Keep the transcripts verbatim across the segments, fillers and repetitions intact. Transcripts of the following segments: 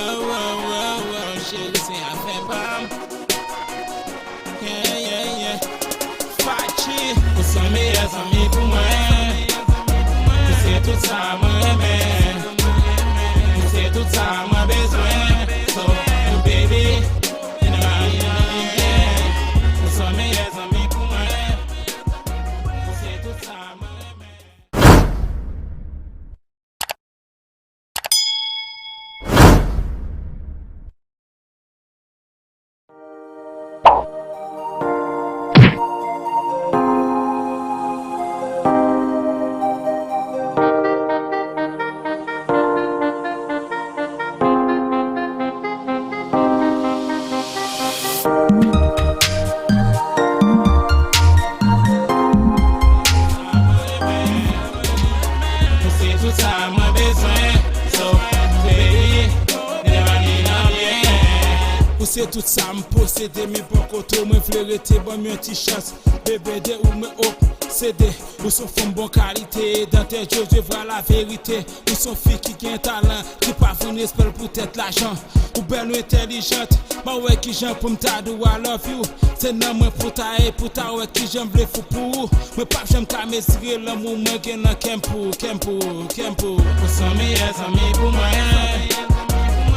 Oh, oh, oh, oh, cheri, se afè pa m. Yeah, yeah, yeah. Fachi, ou se meyè zanmi pou mwen. Ou se tout sa mwen renmen. Ou se tout sa mwen bezwen. So, baby, in my Ou se meyè zanmi pou mwen. Ou se tout sa mwen renmen. Ou se tout sa mwen bezwen. So, baby, never need anyen. Ou se tout sa m posede, men bò kote w mwen vle rete, ban m yon ti chans. Bebe, de ou mwen obsede. Ou se yon fanm bon kalite, dantè Jozef vwa laverite. Ou se yon fi ki gen talan, ki pa vann respè l poutèt lajan. Ou bèl, ou entèlijant, mwen wè kijan pou m ta di w I love you. Se nan mwen pou ta ye, pou ta wè kijan m vle fou pou ou. Mwen p ap janm ka mezire lanmou mwen gen nan kè m pou ou, kè m pou ou, kè m pou ou. Ou se meyè zanmi pou mwen.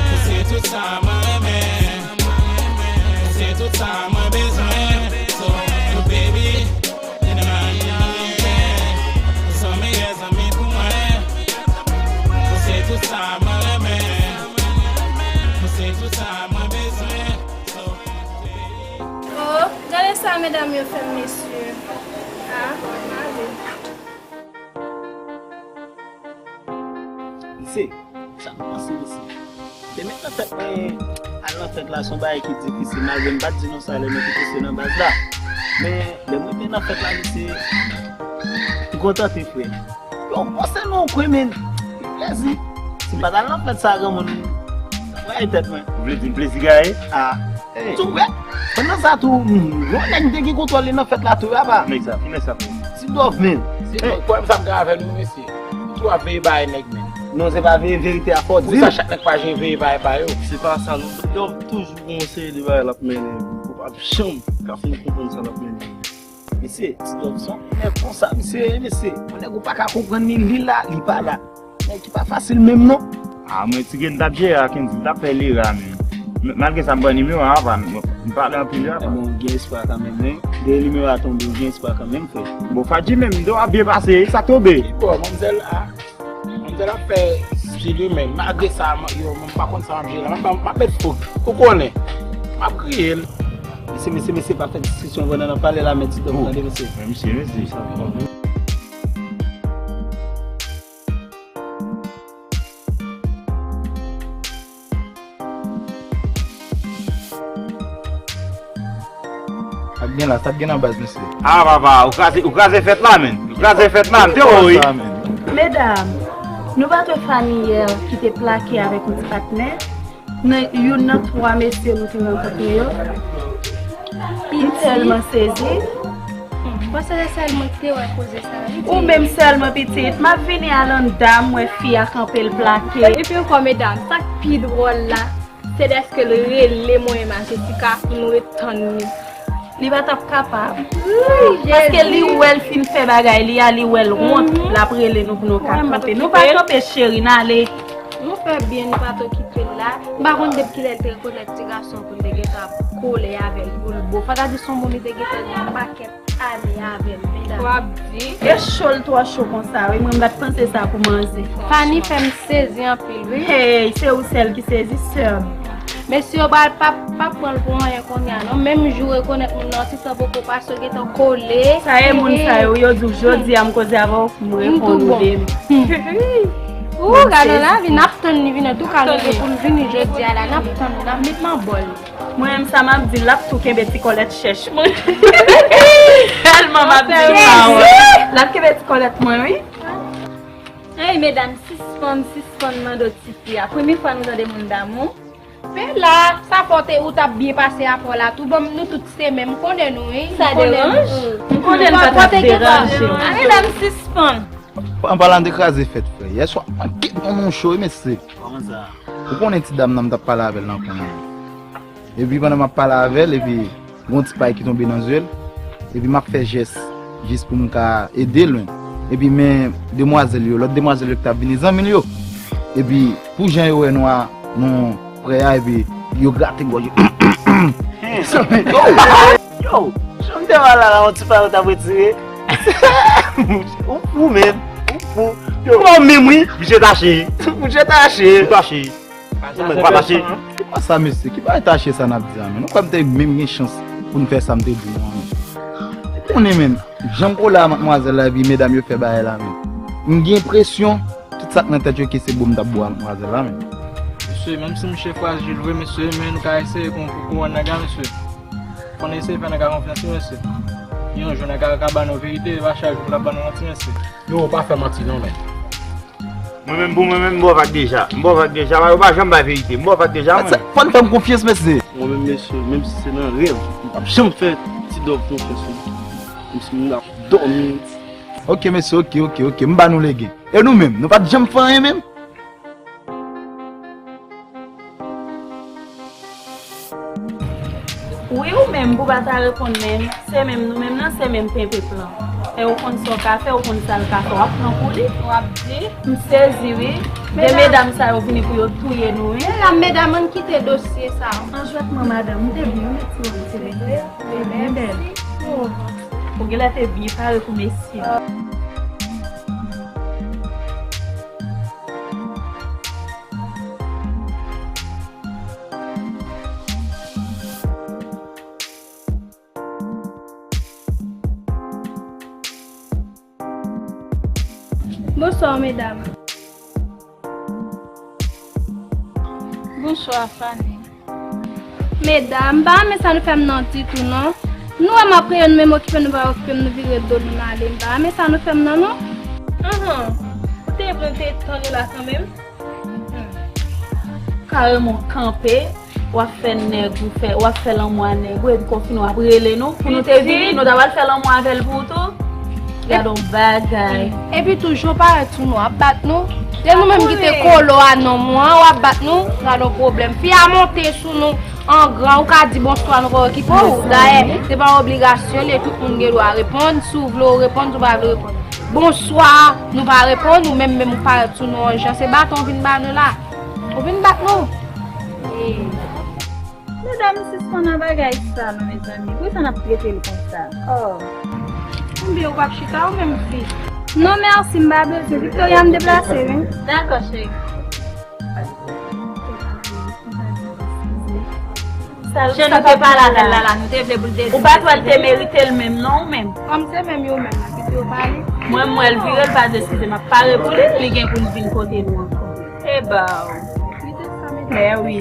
Ou se tout sa mwen renmen. Ou se tout sa mwen bezwen. So, baby, ou se meyè zanmi pou mwen. Ou se tout sa mwen renmen. Ou se tout sa mwen bezwen. So, baby. Oh, gade sa medam yo fè m, mesye. Ah, male. Mesye, sa nou panse, mesye? Demen nan fèt mwen, al nan fèt la, se yon bagay ki difisil, malgre m pa t di nou sa lè nou te poste nan baz la. Men, lè mwen rive nan fèt la, mesye, m kontante, frè. Yo, poste nou, kwè, men, plezi. Si m pa t al nan fèt sa, granmoun, sa fwaye tèt mwen. Ou vle di m plezi gaye? Ah. Tou wè, pandan sa tou, hmm, yon nèg m te gen kontwòl li nan fèt la tou, apa. Nèg sa, ki nèg sa, frè? Ti Dòf, men. Se pwoblèm sa m gen avè nou, mesye. Nou tou ap veye bagay nèg, men. Non, se pa veye, verite a fò di. Pou sa chak nèg pa jwe veye bagay pa yo. Se pa sa, non. Dòf toujou gon seri de bagay l ap mennen. Ou p ap janm ka fin konprann sa l ap mennen. Mesye, Ti Dòf se yon nèg konsa, mesye, mesye. Yon nèg ou pa ka konprann li, li la, li pa la. Nèg ki pa fasil menm non. Ah, mwen, ti grenn t ap jere a Kendy, m t ap fè lera menm. M-, malgre sa, m pran nimewo a, apa, m, m pale anpil, apa. Ebyen, ou gen espwa kanmenm, wi. Depi nimewo a tonbe, ou gen espwa kanmenm, frè. Bon, Fadji menm, m di w ap byen pase, sa tonbe. Ki bò, manmzèl a, manmzèl ap fè stil wi, men malgre sa, m, yo, m pa konn sa m ap jere la. M ap, m ap met fouk, ou konnen. M ap griye l. Mesye, mesye, mesye, pa fè diskisyon pandan n ap pale la, men Ti Dòf, tande, mesye. Men misye, mesye. Sa k gen la, sa k gen nan baz, mesye? Ah, papa, ou kraze, ou kraze fèt la, menn. Ou kraze fèt la, m te wè w, wi. Medam, nou pa t wè Fanny yè ki te plake avèk yon ti patnè? Nan youn nan twa mesye nou te rankontre yo. M tèlman sezi. Bon, se sèl mwen ki te wè koze sa, wi. Ou menm sèlman, pitit. M ap vini al anndan, m wè fi a kanpe l plake. Epi ankò, medam, sa k pi dwòl la, se dèske l rele mwen e Jessica pou nou ret tann li. Li pa t ap kapab. Paske li wè l fin fè bagay li a, li wè l wont, l ap rele nou pou nou ka kanpe. Nou pa kanpe, cheri, n ale. Nou fè byen, nou pa t okipe l la. M pa konn depi kilè l te rekonèt ti gason pou l te gentan ap kole avè l, pou l bo. Fò ta di se yon moun li te gentan gen yon pakèt ane avè l, medam. W ap di. E cho l twò cho konsa, wi. Mwen, m pa t panse sa pou manze. Fanny fè m sezi anpil, wi. Hey, se ou sèl ki sezi, sè m. Mesye yo pral pa, pa pran l pou anyen kounye a, non. Menm jou rekonèt moun nan, ti tan poko pase, yo gentan kole. Sa e moun sa yo, yo di w jodi a m koze avè w, m reponn ou demen. Ou gade lavi, n ap tann li vini, antouka nou gen pou l vini jodi a la, n ap tann li, n ap met nan bòl. Mwen menm sa m ap di, l ap tou kenbe ti kòlèt chèch mwen. Tèlman m ap di l pawòl. L ap kenbe ti kòlèt mwen, wi. Ey, medam, sispann, sispann mande tifi a. Premye fwa nou tande moun damou. Men la, sa fè w te, ou t ap byen pase avè w la tou. Bon, nou tout se menm, m konnen nou, wi. Sa deranj? M konnen l pa t ap deranje. A, medam, sispann. An palan de kraze fèt, frè. Yèswa, m manke pran yon cho, wi, mesye. Kòman sa? Ou konnen ti dam nan, m t ap pale avè l nan kwen an. Epi pandan m ap pale avè l, epi gon ti pay ki tonbe nan zye l, epi m ap fè jès jis pou m ka ede l, men. Epi men demwazèl yo, lòt demwazèl yo ki t ap vini, zanmi l yo. Epi pou jan yo wè nou a, nou prè a, epi yo grate gòj yo. Yo! Yo! Jan m te wè la, la, yon ti pay yo t ap retire. Ou fou menm. Ou fou. Yo, ou menm, wi. Bouch tache. Bouch tache. Bouch tache. Ou menm pa tache. Ki pa sa, mesye? Ki bagay tache sa n ap di a, men? Ou kwè m te menm gen chans pou n fè sa m te di nou an, men? Ou konnen, men, jan m kole a madmwazèl la, epi medam yo fè bagay la, men. M gen enpresyon, tout sa k nan tèt yo, ke se bo m t ap bo a madmwazèl la, men. Mesye, menm si mouche fwajil vre, mesye, men nou ka eseye kon pou kouwòn nan ga, mesye. Fò n eseye fè nèg la konfyans, wi, mesye. Yon jou, nèg la ka ban nou verite, e pa chak jou l ap ban nou manti, mesye. Yo, pa fè manti non, men. Mwen menm, pou mwen menm, m ba w vag deja. M ba w vag deja. Yo pa janm bay verite. M ba w vag deja, mwen. Fò n fè m konfyans, mesye. Mwen menm, mesye, menm si se nan rèv, m p ap janm fè Ti Dòv konfyans, non. Menm si m ap dòmi. Ok, mesye, ok, ok, ok. M ba nou legen. E nou menm, nou pa t janm fè anyen menm? Wi, ou menm, pou pa ta reponn menm, se menm nou menm nan, se menm penpep lan. E ou konn sa w ka fè, ou konn sa l ka fè, w ap pran pou li. W ap di. M sezi, wi. De medam sa yo vini pou yo touye nou, wi. Men la, medam, ann kite dosye sa. An jwèt mwen, madanm, m te byen, wi, ti wòb, ti wòb. Te byen bèl. Oh. Ou genlè te byen pare pou mesye. Bonswa, medam. Bonswa, Fanny. Medam, m pa renmen sa nou fè m nan ditou, non. Nou wè m ap rele nou, men m okipe m, nou pa okipe m, nou vire do nou, n ale. M pa renmen sa nou fè m nan, non. Anhan. Ou te vle te tann ou la kanmenm? Kareman w kanpe, w ap fè nèg ou fè, w ap fè lanmou a nèg ou, epi konfini w ap rele nou. Pou nou te vini, nou ta pral fè lanmou avè l pou ou tou. Gad on bagay. Epi tou, jan w parèt sou nou, w ap bat nou. Se nou menm ki te kolo a nonm ou an, w ap bat nou. Gad on pwoblèm. Fi a monte sou nou an gran, ou ka di bonswa, nou pa okipe w. Dayè, se pa obligasyon li ye, tout moun gen dwa reponn. Si w vle w reponn, si w pa vle w reponn. Bonswa, nou pa reponn, ou menm, menm ou parèt sou nou an jan, se baton w vin ba nou la. Ou vin bat nou. Medam, sispann a bagay sa non, mezanmi. Poukisa n ap trete l konsa? Oh. Oubyen ou p ap chita ou menm fi? Non, mèsi, m pa bezwen. Victoria, m deplase, wi. Dakò, cheri. Sa, sa nou te pale avè l la, la, nou te vle pou l te... Ou pa t wè l te merite l menm, non, ou menm? Kòm se menm yo menm, la, kite yo pale. Mwen, m wè l vire, l pa di eskize, m ap pare pou li, li gen pou l vin kote nou ankò. E ba w. Kite sa, medam. Mè wi.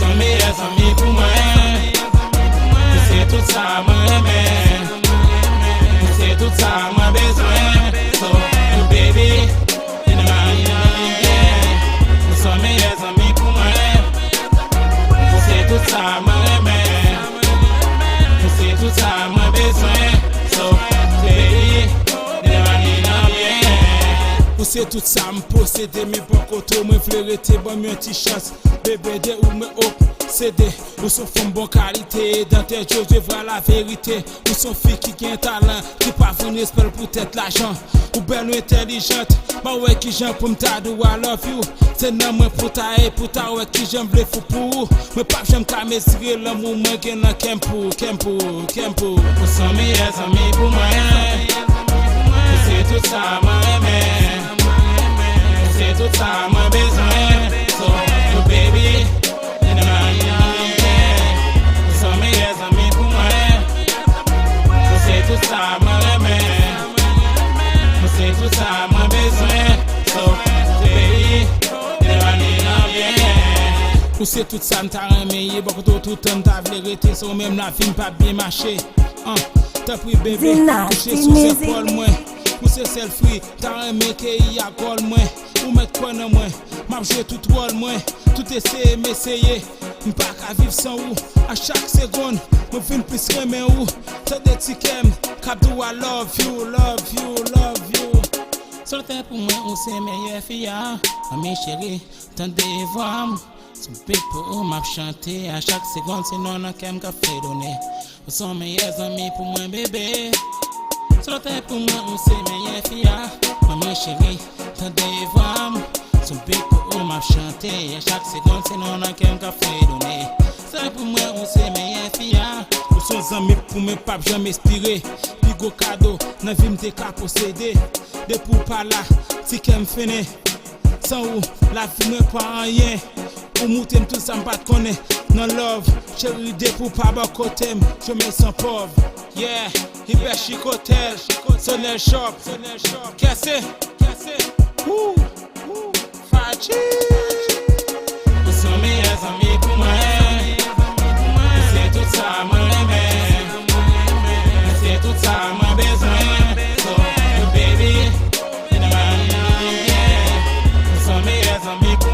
Yon meyè zanmi pou mwen. Ou se tout sa mwen renmen. Ou se tout sa mwen bezwen. So, baby, in my yeah. Ou se meyè zanmi pou mwen. Ou se tout sa mwen renmen. Ou se tout sa mwen bezwen. So, baby, in my yeah. Ou se tout sa m posede, men bò kote w mwen vle rete, ban m yon ti chans. Bebe, de ou mwen obsede. Ou se yon fanm bon kalite, dantè Jozef vwa laverite. Ou se yon fi ki gen talan, ki pa vann respè l poutèt lajan. Ou bèl, ou entèlijant, m a wè kijan pou m ta di w I love you. Se nan mwen pou ta ye, pou ta wè kijan m vle fou pou ou. Mwen p ap janm ka mezire lanmou mwen gen nan kè m pou ou, kè m pou ou, kè m pou ou. Ou se yon meyè zanmi pou mwen. Ou se tout sa mwen renmen. Ou se tout sa mwen bezwen. So, baby, in my yeah. Ou se yon meyè zanmi pou mwen. Ou se tout sa mwen renmen. Ou se tout sa mwen bezwen. So, baby, in my yeah. Ou se tout sa m ta renmen ye, bò kote w toutan m ta vle rete, se ou menm lavi m p ap byen mache. An, tanpri bebe, kouche sou zepòl mwen. Ou se sèl fwi, ta renmen keyi a gòl mwen. Ou mèt kwè nan mwen, m ap jwe tout wòl mwen. Tout eseye m eseye, m pa ka viv san ou. A chak segonn, mwen vin plis renmen ou. Tande ti kè m k ap di w I love you, love you, love you. Sòtè pou mwen, ou se meyè fi a, manmi cheri, tande vwa m. Sou bit pou ou m ap chante, a chak segonn se non nan kè m k ap fredone. Ou se yon meyè zanmi pou mwen, bebe. Sòtè pou mwen, ou se meyè fi a, manmi cheri, tande vwa m. Sou bit pou ou m ap chante, a chak segonn se non nan kè m k ap fredone. Sòtè pou mwen, ou se meyè fi a. Ou se yon zanmi pou mwen, p ap janm espire. Pi gwo kado nan vi m te ka posede. Depi w pa la, ti kè m fennen. San ou, lavi mwen pa anyen. Ou moute m tout sa m pa t konnen. Nan love, cheri, depi w pa bò kote m, je me sens pauvre. Yeah, Hubert Chicotel, Sonel Shop, Kèse, Woo, Fachi. Ou se yon meyè zanmi pou mwen. Ou se tout sa mwen renmen. Ou se tout sa mwen bezwen. So, baby, in my yeah. Ou se yon meyè zanmi pou